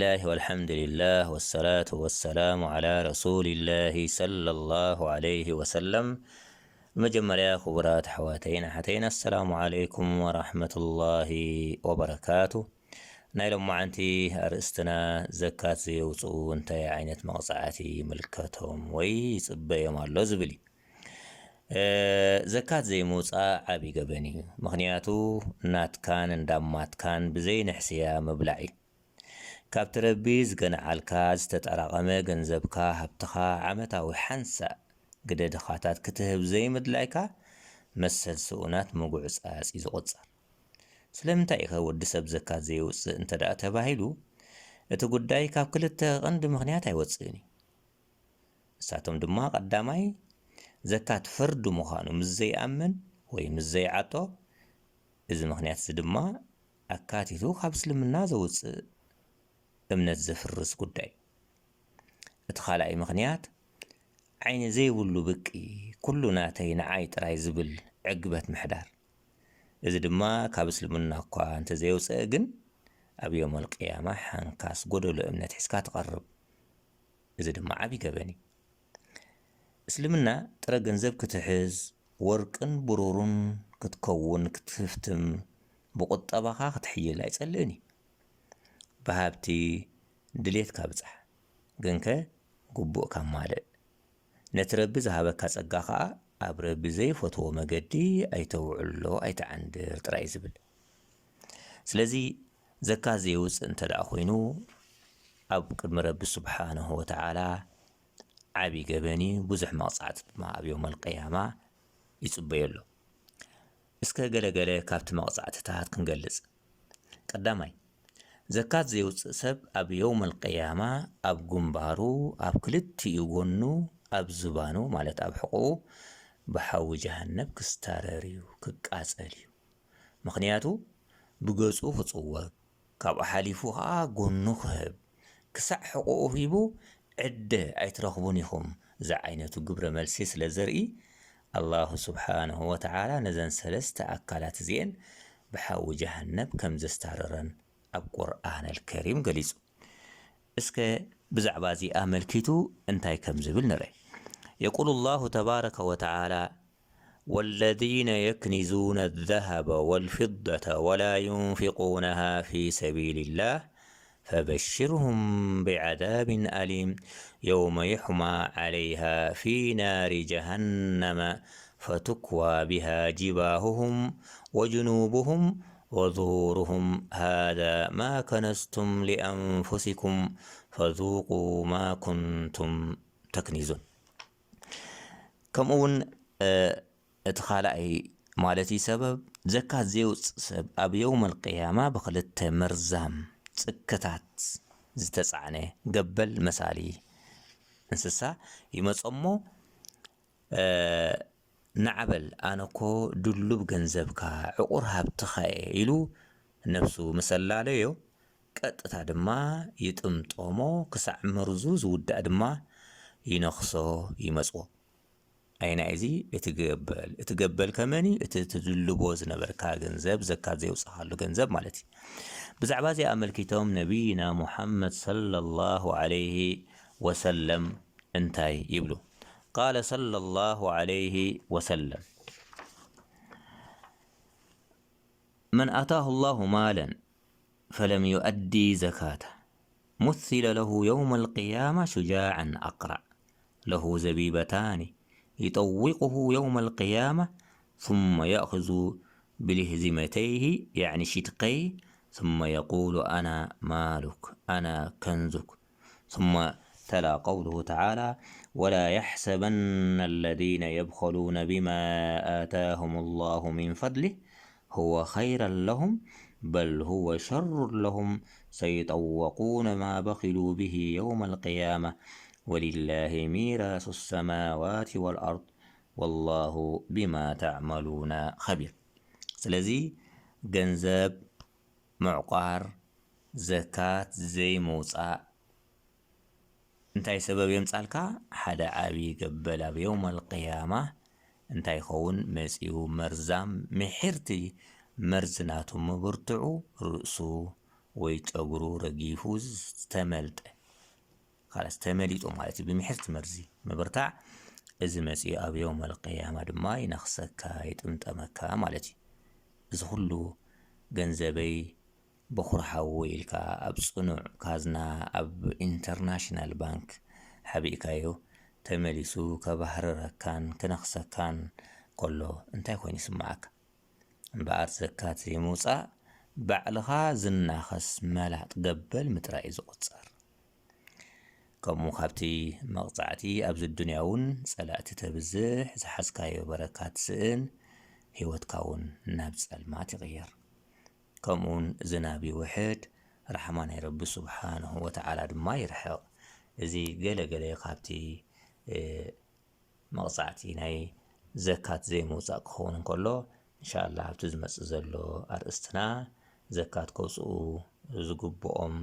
ብስሚላህ ወልሓምዱሊላህ ወሰላቱ ወሰላሙ ዓላ ረሱሊላሂ ሰለላሁ ዓለይሂ ወሰለም። መጀመርያ ክቡራት ኣሕዋተይን ኣሓተይን፣ ኣሰላሙ ዓለይኩም ወራሕመቱላሂ ወበረካቱ። ናይ ሎማዓንቲ ኣርእስትና፣ ዘካት ዘየውፅኡ እንታይ ዓይነት መቕፃዕቲ ይምልከቶም ወይ ይፅበዮም ኣሎ ዝብል እዩ። እ፣ ዘካት ዘይምውፃእ ዓብዪ ገበን እዩ። ምኽንያቱ ናትካን እንዳማትካን ብዘይ ንሕስያ ምብላዕ እዩ። ካብቲ ረቢ ዝገንዓልካ ዝተጠራቐመ ገንዘብካ፣ ሃብትኻ፣ ዓመታዊ ሓንሳእ ግደ ድኻታት ክትህብ ዘይምድላይካ መሰል ስኡናት ምጉዕጻጽ እዩ ዝቑጸር። ስለምንታይ ኢኸ ወዲ ሰብ ዘካት ዘየውጽእ እንተ ደኣ ተባሂሉ፣ እቲ ጉዳይ ካብ ክልተ ቀንዲ ምኽንያት ኣይወጽእን እዩ። ንሳቶም ድማ፣ ቀዳማይ፣ ዘካት ፈርዲ ምዃኑ ምስ ዘይኣምን ወይ ምስ ዘይዓጦ፣ እዚ ምኽንያት እዚ ድማ ኣካቲቱ ካብ እስልምና ዘውጽእ እምነት ዘፍርስ ጉዳይ። እቲ ካልኣይ ምኽንያት፣ ዓይኒ ዘይብሉ ብቂ፣ ኩሉ ናተይ ንዓይ ጥራይ ዝብል ዕግበት ምሕዳር። እዚ ድማ ካብ እስልምና እኳ እንተዘየውፅአ ግን፣ ኣብ ዮም ኣልቅያማ ሓንካስ ጎደሎ እምነት ሒዝካ ትቐርብ። እዚ ድማ ዓብዪ ገበን እዩ። እስልምና ጥረ ገንዘብ ክትሕዝ፣ ወርቅን ብሩርን ክትከውን ክትፍትም፣ ብቁጠባኻ ክትሕይል ኣይጸልእን እዩ። ብሃብቲ ድሌትካ ብጻሕ፣ ግንከ ግቡእካ ማልእ። ነቲ ረቢ ዝሃበካ ጸጋ ኸኣ ኣብ ረቢ ዘይፈትዎ መገዲ ኣይተውዕሎ፣ ኣይተዓንድር ጥራይ እዩ ዝብል። ስለዚ ዘካት ዘየውጽእ እንተ ደኣ ኮይኑ፣ ኣብ ቅድሚ ረቢ ስብሓንሁ ወተዓላ ዓቢ ገበን እዩ፣ ብዙሕ መቕጻዕቲ ድማ ኣብ ዮም ኣልቅያማ ይጽበዮ ኣሎ። እስከ ገለ ገለ ካብቲ መቕጻዕትታት ክንገልጽ። ቀዳማይ፣ ዘካት ዘየውጽእ ሰብ ኣብ ዮም ኣልቅያማ ኣብ ግንባሩ፣ ኣብ ክልቲኡ ጎኑ፣ ኣብ ዝባኑ፣ ማለት ኣብ ሕቖኡ፣ ብሓዊ ጀሃነብ ክስታረር እዩ፣ ክቃጸል እዩ። ምኽንያቱ ብገጹ ክጽወግ፣ ካብኡ ሓሊፉ ኸኣ ጎኑ ክህብ፣ ክሳዕ ሕቖኡ ሂቡ፣ ዕደ ኣይትረኽቡን ኢኹም ዝዓይነቱ ግብረ መልሲ ስለ ዘርኢ፣ ኣላሁ ስብሓንሁ ወተዓላ ነዘን ሰለስተ ኣካላት እዚኤን ብሓዊ ጀሃነብ ከም ዘስታረረን ኣብ ቁርኣን ኣልከሪም ገሊጹ። እስከ ብዛዕባ እዚ ኣመልኪቱ እንታይ ከም ዝብል ንርአ። የቁሉ ላሁ ተባረከ ወተዓላ፣ والذين يكنزون الذهب والفضة ولا ينفقونها في سبيل الله فبشرهم بعذاب أليم يوم يحمى عليها في نار جهنم فتكوى بها جباههم وجنوبهم وظهورهم هذا ما كنزتم لأنفسكم فذوقوا ما كنتم تكنزون. ከምኡ እውን፣ እ፣ እቲ ካልኣይ ማለት እዩ ሰበብ፣ ዘካት ዘየውፅእ ሰብ ኣብ የውመል ቅያማ ብኽልተ መርዛም ጽክታት ዝተጻዕነ ገበል መሳሊ እንስሳ ይመጾ እሞ፣ እ፣ ናዕበል ኣነ እኮ ድሉብ ገንዘብካ ዕቑር ሃብትኻ እየ ኢሉ ነብሱ ምስ ኣላለዮ፣ ቀጥታ ድማ ይጥምጦሞ፣ ክሳዕ መርዙ ዝውዳእ ድማ ይነኽሶ ይመጽዎ። ኣይናይ እዚ እቲ ገበል፣ እቲ ገበል ከመን እዩ? እቲ ትድልቦ ዝነበርካ ገንዘብ፣ ዘካት ዘየውጻኻሉ ገንዘብ ማለት እዩ። ብዛዕባ እዚ ኣመልኪቶም ነቢይና ሙሓመድ ሰለላሁ ዓለይሂ ወሰለም እንታይ ይብሉ? ቃለ ሰለላሁ ዓለይሂ ወሰለም፣ መን ኣታሁ ላሁ ማለን ፈለም ዩአዲ ዘካተ ሙሲለ ለሁ የውመ ልቅያማ ሹጃዓን ኣቅራዕ ለሁ ዘቢበታኒ ይጠውቁሁ የውመ ልቅያማ ثم يأخذ بلهزمتيه يعني شدقيه ثم يقول أنا مالك أنا كنزك ثم تلا قوله تعالى ولا يحسبن الذين يبخلون بما آتاهم الله من فضله هو خيرا لهم بل هو شر لهم سيطوقون ما بخلوا به يوم القيامة ولله ميراث السماوات والأرض والله بما تعملون خبير. ስለዚ ገንዘብ ምዕቋር፣ ዘካት ዘይምውጻእ እንታይ ሰበብ የምጻልካ? ሓደ ዓቢ ገበል ኣብ የውመል ቅያማ እንታይ ይኸውን መጺኡ? መርዛም ምሒርቲ መርዚ ናቱ ምብርትዑ ርእሱ ወይ ጨጉሩ ረጊፉ ዝተመልጠ፣ ካላስ ተመሊጡ ማለት እዩ። ብምሒር ትመርዚ ምብርታዕ፣ እዚ መጺኡ ኣብ የውመል ቅያማ ድማ ይነኽሰካ፣ ይጥምጠመካ ማለት እዩ። እዚ ኩሉ ገንዘበይ በኹሪ ሓወይ ኢልካ ኣብ ጽኑዕ ካዝና ኣብ ኢንተርናሽናል ባንክ ሓቢእካዮ ተመሊሱ ከባህርረካን ክነኽሰካን ከሎ እንታይ ኮይኑ ይስምዓካ? እምበኣር ዘካት ዘይምውጻእ ባዕልኻ ዝናኸስ መላጥ ገበል ምጥራይ እዩ ዝቑጸር። ከምኡ ካብቲ መቕጻዕቲ ኣብዚ ዱንያ እውን ጸላእቲ ተብዝሕ፣ ዝሓዝካዮ በረካ ትስእን፣ ህይወትካ እውን ናብ ጸልማት ይቕየር። ከምኡውን ዝናብ ይውሕድ፣ ራሕማ ናይ ረቢ ስብሓንሁ ወተዓላ ድማ ይርሕቕ። እዚ ገለ ገለ ካብቲ መቕጻዕቲ ናይ ዘካት ዘይምውጻእ ክኸውን እንከሎ፣ እንሻላ ኣብቲ ዝመጽእ ዘሎ ኣርእስትና ዘካት ከውጽኡ ዝግብኦም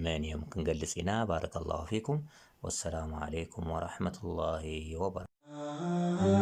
መን እዮም ክንገልጽ ኢና። ባረከላሁ ፊኩም። ወሰላሙ ዓለይኩም ወራሕመቱላሂ ወበረካቱ።